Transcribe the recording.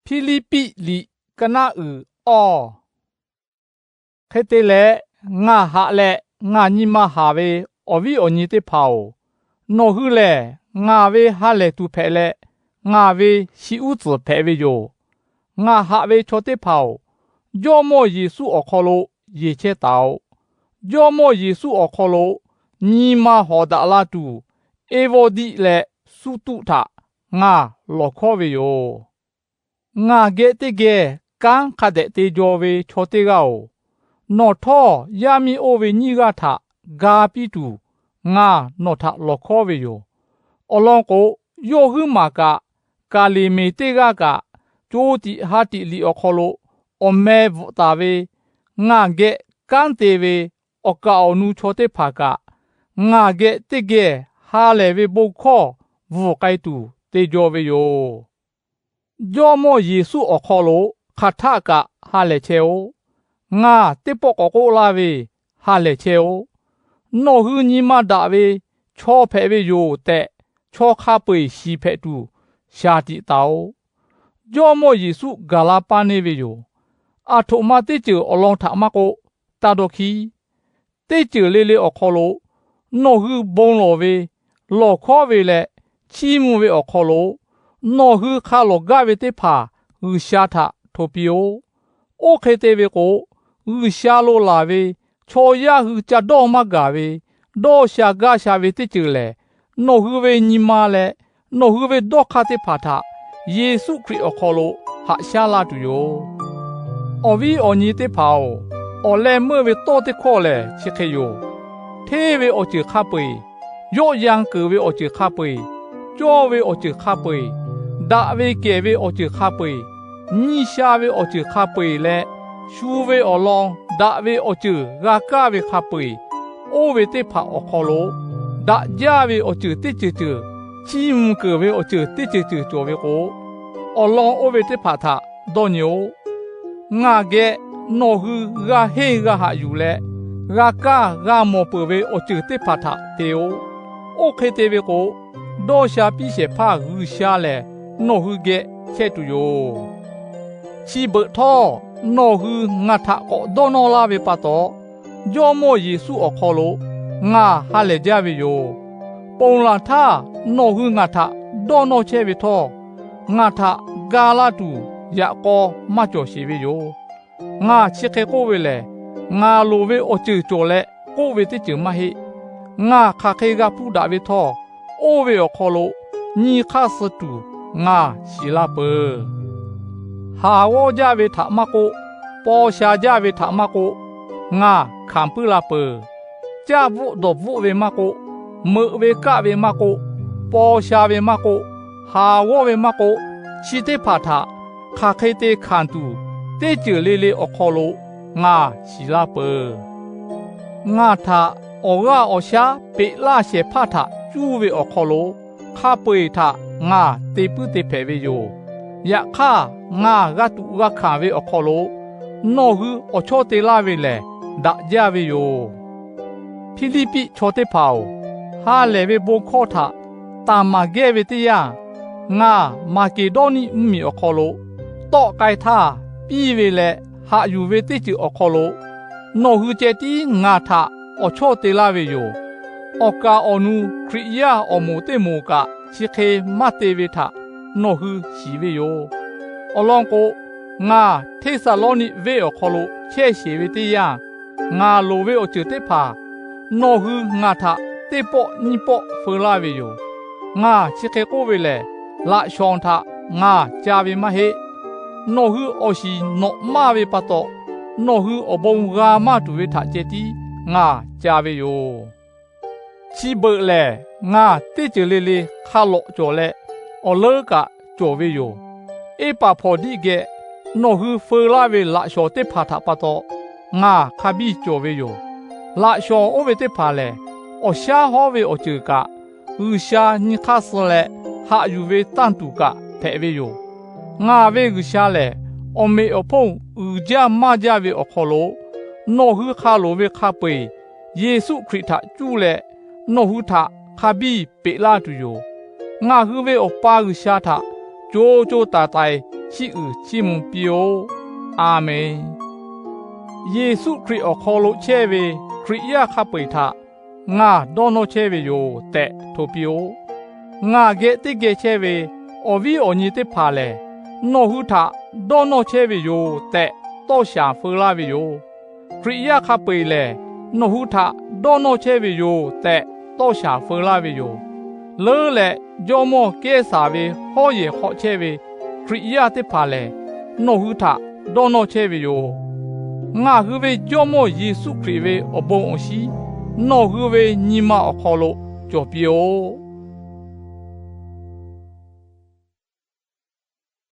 Hpiˇliˇpiˆ liꞈ ka naˆ uiˍ awˇ. Hk'e te leh, ngaˬ haꞈ leh ngaˬ nyi ma haˍ ve awˬ viˉ awˬ nyi teˇ hpaˍ-oˬ, nawˬ hui lehˬ ngaˬ ve ha lehˬ tuˬ hpehꞈ leh, ngaˬ ve shi uˉ tcuhˍ hpehꞈ ve yoˬ. Ngaˬ haꞈ ve chaw teˇ hpaˍ-oˬ, Jawˇmawˇ Yeˍsuˆ awˬ hk'aw lo yeˬ chehˇ taˍ-oꞈ. Jawˇmawˇ Yeˍsuˆ awˬ hk'aw lo nyi ma hawˍ daꞈ la tuˬ, Eˇvawˇdiˆ leh Suˇtuˆ htaꞈ ngaˬ lawˬ hkawˉ ve yoˬ. Ngaˬ geh teˇ geh kanˉ hk'a dehꞈ te jaw ve chaw teˇ g'aˇ-oˬ, nawˬ htawˇ yaˇ miˇ oˇ ve nyiˇ g'aˇ htaꞈ ga piˇ tuˬ, ngaˬ nawˬ htaꞈ lawˬ hkawˉ ve yoˬ. Awˬ lawn k'o, yawˇ huiˉ maˬ kaꞈ, Kaˍliˍmeˍ teˇ g'aˇ kaꞈ, co tiꞈ ha tiꞈ liꞈ awˬ hk'aw lo awˬ meh bvuhꞈ taˍ ve ngaˬ geh kanˉ te ve awˬ kaˍ awˬ nu chaw teˇ hpaˍ kaꞈ, ngaˬ geh teˇ geh ha lehˬ ve bon hkawˇ bvuhˬ k'ai tuˬ te jaw ve yoˬ. Jawˇmawˇ Yeˍsuˆ awˬ hk'aw lo hk'aˬ htaˆ kaꞈ ha lehˬ chehˇ-oˆ. Ngaˬ teˇ pawˆ k'awꞈ k'oˆ laˇ ve, ha lehˬ chehˇ-oˆ. Nawˬ hui nyi ma daꞈ ve chaw hpehꞈ ve yoˬ tehꞈ, chaw hk'a peu-eˬ shiˍ hpehꞈ tuˬ shaˍ tiꞈ taˍ-oꞈ. Jawˇmawˇ Yeˍsuˆ gaˬ la paˇ neˇ ve yoˬ. Aˬ htoꞈ ma teˇ ceuˬ awˬ lawn htaꞈ maˇ k'oˆ, taˇ dawˇ hkiˉ. Teˇ ceuˬ le le awˬ hk'aw lo nawˬ hui bon lawˬ ve, lawˬ hkawˉ ve leh chiˇ mvuh ve awˬ hk'aw lo, nawˬ hui hk'a lawˬ gaˇ ve teˇ hpaˍ G'uiˬsha htaꞈ hto piˇ-oˆ. Oˇ hk'e te ve k'o, G'uiˬsha lo laˬ ve chaw yaˇ hui ca dawˇ maˇ gaˬ ve, dawˇ sha gaˇ sha ve teˇ ceuˬ lehˬ, nawˬ hui ve nyi ma leh nawˬ hui ve dawˇ hk'aˇ teˇ hpaˍ htaꞈ Yeˍsuˆ Hkriꞈ awˬ hk'aw lo haꞈ shaˉ laˇ tuˬ yoˬ. Awˬ viˉ awˬ nyi teˇ hpaˍ-oˬ, awˬ leh meuˇ ve tawˇ teˇ hkawˇ lehˬ chi hk'e yoˬ. Hteˇ ve awˬ ceuˬ hk'a peu-eˬ, yawˆ yan keunˍ ve awˬ ceuˬ hk'a peu-eˬ, cawˇ ve awˬ ceuˬ hk'a peu-eˬ, daꞈ ve kehˬ ve awˬ ceuˬ hk'a peu-eˬ, nyi sha ve awˬ ceuˬ hk'a peu-eˬ leh, shu ve awˬ lawn daꞈ ve awˬ ceuˬ g'a kaˇ ve hk'a peu-eˬ, oˇ ve teˇ hpaˍ awˬ hk'aw lo daꞈ jaˇ ve awˬ ceuˬ teˇ ceuˬ ceuˬ, chiˇ mvuh keunˍ ve awˬ ceuˬ teˇ ceuˬ ceuˬ cawˬ ve k'o, awˬ lawn oˇ ve teˇ hpaˍ htaꞈ dawˇ nyi-oˆ. Ngaˬ geh nawˬ hui g'a henˇ g'a haꞈ yuˬ leh, g'a kaˇ g'a mawˬ peuˬ ve awˬ ceuˬ teˇ hpaˍ htaꞈ te-oˆ. Oˇ hk'e te ve k'o, dawˇ sha piˇ shehˍ hpaˇ G'uiˬsha lehˬ nawˬ hui geh chehˇ tuˬ yoˬ. Chi beuꞈ htawˇ, nawˬ hui ngaˬ htaꞈ k'awꞈ dawˇ nawˇ laˇ ve pa taw, Jawˇmawˇ Yeˍsuˆ awˬ hk'aw lo ngaˬ ha lehˬ jaˇ ve yoˬ. Ponˬ laˬ htaˇ nawˬ hui ngaˬ htaꞈ dawˇ nawˇ chehˇ ve htawˇ, ngaˬ htaꞈ ga laˇ tuˬ yaꞈ k'aw maˇ cawˬ sheˍ ve yoˬ. Ngaˬ chi hk'e k'oˆ ve lehˬ, ngaˬ loˍ ve awˬ ceuˬ cawˬ leh k'oˆ ve teˇ ceuˬ maˇ heˆ. Ngaˬ hk'aˬ hk'e g'a hpuˇ daꞈ ve htawˇ, oˇ ve awˬ hk'aw lo nyi hk'aˇ suh tuˬ ngaˬ shiˍ la peuˬ. Haˍ g'awˇ jaˇ ve htaꞈ maˇ k'oˆ, paw sha jaˇ ve htaꞈ maˇ k'oˆ, ngaˬ hkanˍ puiˉ la peuˬ. Caˇ bvuhˆ dawˬ bvuhˆ ve maˇ k'oˆ, meuꞈ ve kaˆ ve maˇ k'oˆ, paw sha ve maˇ k'oˆ, haˍ g'awˇ ve maˇ k'oˆ, chi teˇ hpaˍ htaꞈ hk'aˬ hk'e te hkanˍ tuˬ, teˇ ceuˬ le le awˬ hk'aw lo ngaˬ shiˍ la peuˬ. Ngaˬ htaꞈ awˬ g'aˇ awˬ shaˉ peꞈ laˇ shehˍ hpaˇ htaꞈ cuˇ ve awˬ hk'aw lo, hk'a peu-eˬ htaꞈ ngaˬ te puiˉ te hpehꞈ ve yoˬ. Yaꞈ hk'aˇ, ngaˬ g'a tuꞈ g'a hkanˍ ve awˬ hk'aw lo nawˬ hui awˬ chawˇ te laˇ ve lehˬ, daꞈ jaˇ ve yoˬ. Hpiˇliˇpiˆ chaw teˇ hpaˍ-oˬ, ha lehˬ ve bon hkawˇ htaꞈ tanˬ maˍ gehˇ ve teˇ yanˇ, ngaˬ Maˍkeˍdawˇniˆ mvuhˇmiˬ awˬ hk'aw lo tawˆ k'ai htaˇ, piˇ ve leh haꞈ yuˬ ve teˇ ceuˬ awˬ hk'aw lo nawˬ hui ceh tiˉ ngaˬ htaꞈ awˬ chawˇ te laˇ ve yoˬ. Awˬ kaˍ awˬ nu Hkriꞈ yaˇ awˬ moˍ teˇ moˍ kaꞈ chi hk'e maˇ te ve htaꞈ nawˬ hui shiˍ ve yoˬ. Awˬ lawn k'o, ngaˬ Hteˇsaˍlawˇniˆ venˇ awˬ hk'aw lo chehˇ sheˍ ve teˇ yanˇ, ngaˬ loˍ ve awˬ ceuˬ teˇ hpaˍ nawˬ hui ngaˬ htaꞈ teˇ pawˆ nyiˇ pawˆ feu laˇ ve yoˬ. Ngaˬ chi hk'e k'oˆ ve lehˬ, laꞈ shawnˍ htaꞈ ngaˬ ca ve maˇ heˆ. Nawˬ hui awˬ shiˍ nawꞈ maˇ ve pa taw, nawˬ hui awˬ bon g'a maˇ tuˬ ve htaꞈ ceh tiˉ ngaˬ ca ve yoˬ. Chi beuꞈ lehˬ, ngaˬ teˇ ceuˬ le le hk'a lawꞈ cawˬ leh, awˬ leuˉ kaꞈ cawˬ ve yoˬ. Eˇpaˍhpaˍdiˆ geh nawˬ hui feu laˇ ve laꞈ shawnˍ teˇ hpaˍ htaꞈ pa taw ngaˬ hk'a biˇ cawˬ ve yoˬ. Laꞈ shawnˍ oˇ ve teˇ hpaˍ lehˬ, awˬ shaˉ hawˉ ve awˬ ceuˬ kaꞈ, G'uiˬsha nyi hk'aˇ suh leh haꞈ yuˬ ve tanˇ tuˬ kaꞈ hpehꞈ ve yoˬ. Ngaˬ ve G'uiˬsha lehˬ, awˬ meꞈ awˬ hponˇ uiˍ jaˇ maˇ jaˇ ve awˬ hk'aw lo, nawˬ hui hk'a loˍ ve hk'a peu-eˬ Yeˍsuˆ Hkriꞈ htaꞈ cuˇ leh, nawˬ hui htaꞈ hk'a biˇ peꞈ laˇ tuˬ yoˬ. Ngaˬ hui ve Awˬ pa G'uiˬsha htaꞈ co co taiˍ taiˍ chiˇ uiˍ chiˇ mvuh piˇ-oˆ. A menˍ. Yeˍsuˆ Hkriꞈ awˬ hk'aw lo chehˇ ve Hkriꞈ yaˇ hk'a peu-eˬ htaꞈ ngaˬ dawˇ nawˇ chehˇ ve yoˬ tehꞈ hto piˇ-oˆ. Ngaˬ geh teˇ geh chehˇ ve awˬ viˉ awˬ nyi teˇ hpaˍ lehˬ, nawˬ hui htaꞈ dawˇ nawˇ chehˇ ve yoˬ tehꞈ tawˇ shaˍ feu laˇ ve yoˬ. Hkriꞈ yaˇ hk'a peu-eˬ lehˬ, nawˬ hui htaꞈ dawˇ nawˇ chehˇ ve yoˬ tehꞈ tawˇ shaˍ feu laˇ ve yoˬ. Leuˉ leh jawˇmawˇ Kehˉsaˍ ve hawˉ yehˬ hk'aw chehˇ ve Hkriꞈ yaˇ teˇ hpaˍ lehˬ, nawˬ hui htaꞈ dawˇ nawˇ chehˇ ve yoˬ. Ngaˬ hui ve Jawˇmawˇ Yeˍsuˆ Hkriꞈ ve awˬ bon awˬ shinˉ nawˬ hui ve nyi ma awˬ hk'aw lo cawˬ piˇ-oˆ.